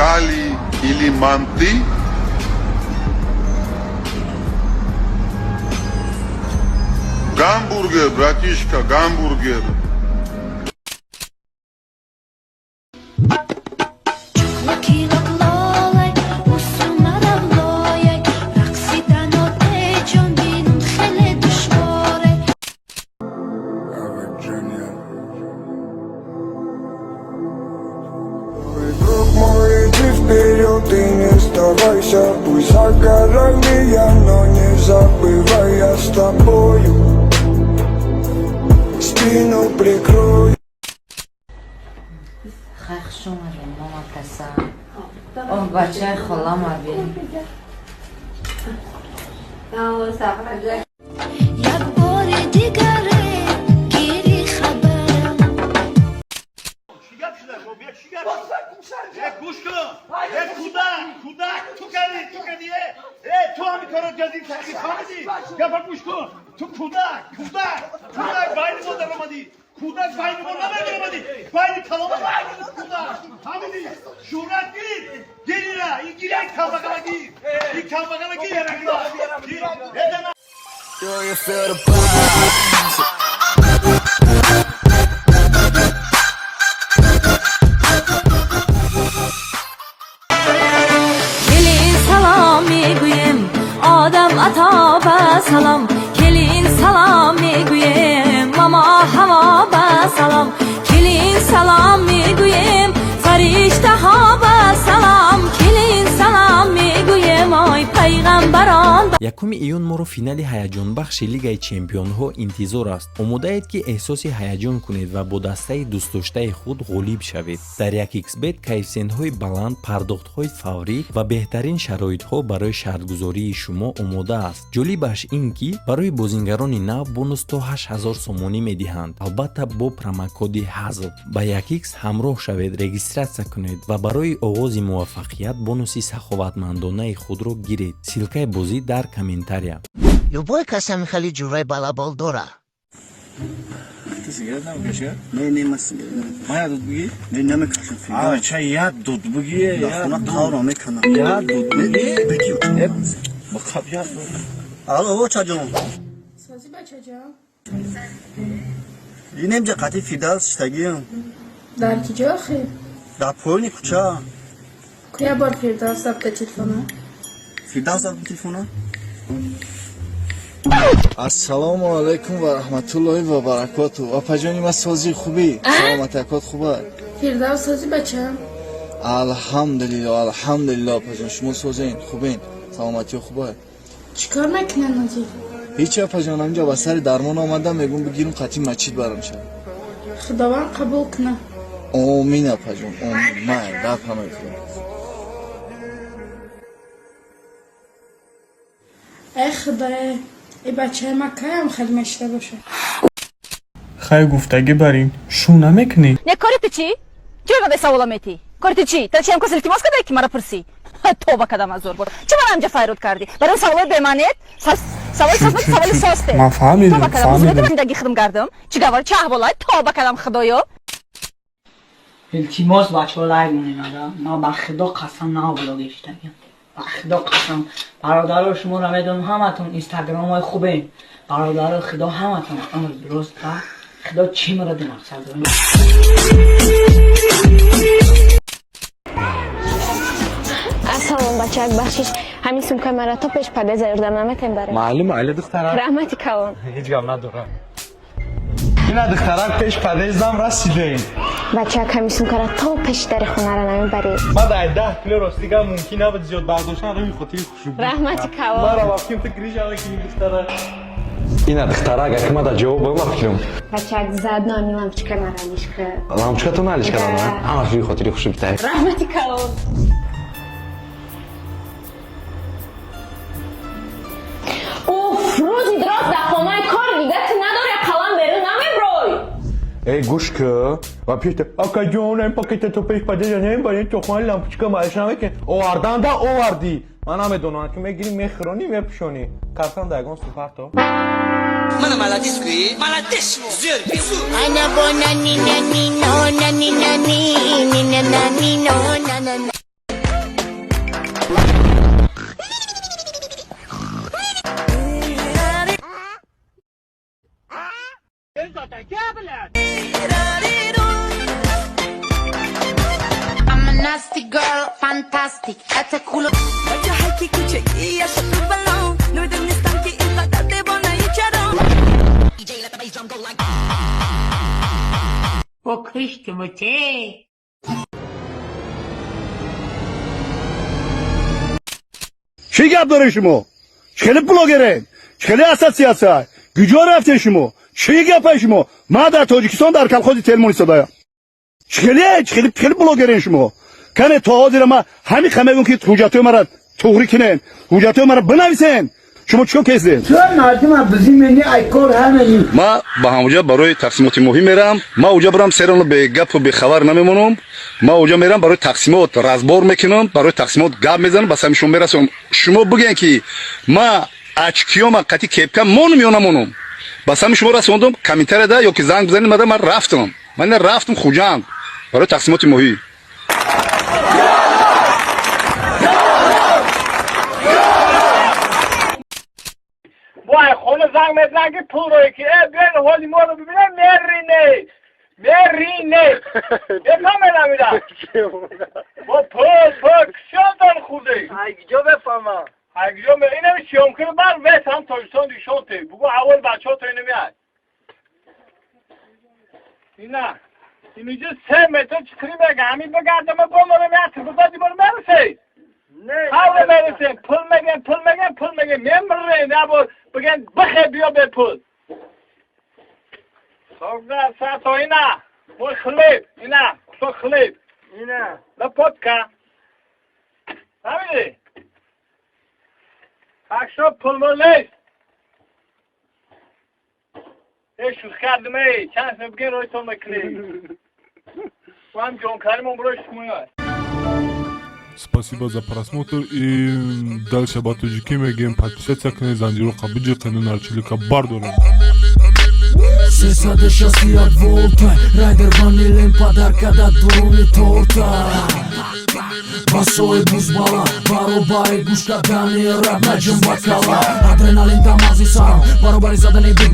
Хинкали или манты? Гамбургер, братишка, гамбургер. Друг мой, иди вперед и не сдавайся. Пусть за горами я, но не забывай, я с тобою. Спину прикрою. Хай, хуш омадем, мама каса. Оҳ, бачаи холама бин. Як бори дигаре гири хабарам. Чӣ гап шуда, бия, чӣ гап? Э, гӯш кун. Э, кӯдак, кӯдак, ту кардӣ, ту кардӣ, э? Э, ту ҳамин корро кардӣ, тағйир фаҳмидӣ? Гапа гӯш кун. Ту кӯдак, кӯдак, кӯдак байни мо даромадӣ. Кӯдак байни мо намедаромадӣ. Байни калома кӯдак. Фаҳмидӣ? Шӯҳрат гир. Гир ира, ин гир, ин камбағала гир. Ин камбағала гир. Гир. Э, дана. Do you feel the vibes? Келин, салом мегӯем, Одам ато ба салом. Келин, салом мегӯем, мама Ҳаво ба салом. Келин, салом мегӯем, фариштаҳо ба салом. Келин, салом мегӯем, ой пайғамбарон. 1 июн моро финали ҳаяҷонбахши Лигаи чемпионҳо интизор аст. Омодаед, ки эҳсоси ҳаяҷон кунед ва бо дастаи дӯстдоштаи худ ғолиб шавед? Дар 1xBet коэффисиентҳои баланд, пардохтҳои фаврӣ ва беҳтарин шароитҳо барои шартгузории шумо омода аст. Ҷолибаш ин, ки барои бозингарони нав бонус то 8000 сомонӣ медиҳанд, албатта бо промокоди ҳазл. Ба 1x ҳамроҳ шавед, регистрация кунед ва барои оғози муваффақият бонуси саховатмандонаи худро гиред. Ссылкаи бозӣ дар комментария. Любой касам хеле ҷурай балабол дора. Ты сигарет намекашӣ? Не, не, ман сигарет намекашам. Ман як дуд бигӣ? Не, намекашам. А, ча як дуд бигӣ? Дар хона қавро мекунам. Як дуд бигӣ? Бигӣ. Ба қаб як дуд. Алло, очаҷон. Сози, бачаҷон? Инем ҷа қати Фирдавс шитагиам. Дар ки ҷо охи? Дар поёни кӯча. Куя бор Фирдавс абда телефона. Фирдавс абда телефона. Ассалому алайкум ва раҳматуллоҳи ва баракоту. Апаҷони ма, сози, хубӣ? Саломатиякот хуба? Фирдавс, сози, бачам? Алҳамдулилло, алҳамдулилло, апаҷон. Шумо созен, хубен, саломатиё хуба? Чӣ кор мекунед, нозир? Ҳеч, апаҷон, ҳаминҷа ба сари дармон омадам, мегум бигирум, қатъи мачид барам шад. Худованд қабул кунад. Омин, апаҷон, омин. Май, дар паноҳи Худо. Эй худое, и бачаи ма каям хел мешида бошад? Хай, гуфтагӣ барин шу намекунӣ? Не, кори ту чӣ? Чӣ ба савола метӣ? Кори ту чӣ? Та чиам кас илтимос кардай, ки мара пурсӣ? Тоба кадам, азор бор. Чӣ мара амҷа файруд кардӣ? Барои саволои бемаънет? Саволи сос, саволи состе. Ман фаҳмидам. Тоба кадам. Фаҳмидам. Зиндаги худам гардам. Чӣ гавар, чӣ аҳволай? Тоба кадам, худоё. Илтимос, бачаҳо, лайк монед. Ман ба худо қасам, нав блог гирифтагиам. Ба худо қасам, бародаро, шуморо медонам, ҳаматон инстаграмҳои хубем. Бародаро, худо ҳаматон амр дуруст ба худо чӣ муроди мақсад дорем. Ассалом, бачак, бахшиш, ҳамин сумкаи мара то пеш подъезда ёрдам наметем барем? Маълум, майли, духтарак. Раҳмати калон. Ҳеҷ гап надорам. Ина, духтарак, пеш подъездам расидем. Бачак, ҳамин сумкара то пеши дари хонара намебарӣ? Ма дар 10 кило, рости гап, мумкин набуд зиёд бардоштан, рӯи хотири хушбӯ. Раҳмати калон. Мара вақти ту грижа мекунӣ, духтарак. Ина, духтарак, аки ма дар ҷавоб ба фикрам. Бачак, заодно ҳамин лампочкаи мара алишка. Лампочкатон алиш кардам? Да. Ҳамаш рӯи хотири хушбӯтай. Раҳмати калон. Уф, рӯзи дроз дар хонаи кор дигати надори, қалам берун намеброй. Эй, гӯш ки, ва пеш акаҷон, ин пакета то пеш подъезда намебарем, то хонаи лампочка мааш намекунем. Оварданда овардӣ, ман намедонам, ки мегирӣ, мехӯронӣ, мепӯшонӣ, картам да ягон супарто. Мана молодец, молодец, зӯр. Ана бо нани нани но нани нани ни на нани но на на на. Фантастик, это куло. Бачаҳаки кӯчагӣ яшату бало, намедонистам ки ин қадар девонаи чаро. Покриштумате. Чӣ гап доред шумо? Чӣ хеле блогерен? Чӣ хеле ассотсиатсия? Куҷо рафтем шумо? Чӣ гапа шумо? Ман дар Тоҷикистон дар колхози Телмон истодаям. Чӣ хеле чӣ хеле хеле блогерен шумо? Кане то ҳозира ман ҳамин қа мегӯм, ки ҳуҷҷатҳои мара туғрӣ кинен, ҳуҷҷатҳои мара бинависен. Шумо чӣ кор кесдед? Ман ба ҳамуҷа барои тақсимоти моҳӣ мерам. Ман уҷа барам серано бегапу бехабар намемонам. Ман уҷа мерам, барои тақсимот разбор мекунам, барои тақсимот гап мезанам, ба сами шумо мерасонам. Шумо бигӯен, ки ма очкиёма қати кепка монум ё намонум. Ба сами шумо расондум комментарияда ё ки занг бизанед. Мада ман рафтам, ман ина рафтам Хуҷанд барои тақсимоти моҳӣ. Вай, хона занг мезанад, ки пул рое ки э биёин, ҳоли моро бибинем, мерине мерине бефаҳмедам ира бо пул пул кисёнтон хурде. Айгиҷо бефаҳмам, айгиҷо инами сиёмкиро бар вес ҳам Тоҷикистон дишонте бугу аввал бачаҳо то инамиай ина инуҷо 3 метр чикри мега ҳамин бигардама бомонам як тибидади бор мерасей. Ҳавра мерасем, пул мегем, пул мегем, пул мегем, мемирем, я бор бигем бихе биё бепул. Сато ина мой хлеб, ина кусок хлеб, ина лопатка, фаҳмидӣ? Так что пул мол нест. Э, шӯхӣ кардем, эй, чанд сум бигем, ройтон мекунем. Вам ҷонкаримон бирои шумояст. Спасибо за просмотр и дальше ба тоҷикӣ мегӯем: подписаться кунед, занҷироқа биҷиқену нарчилика бардорем. 361 волта, райдер ванилен подарка да дуруни торта. Басои бузбала баробари гӯш кардани рап наҷум ба кала. Адреналин дамази сарам баробари задани бит.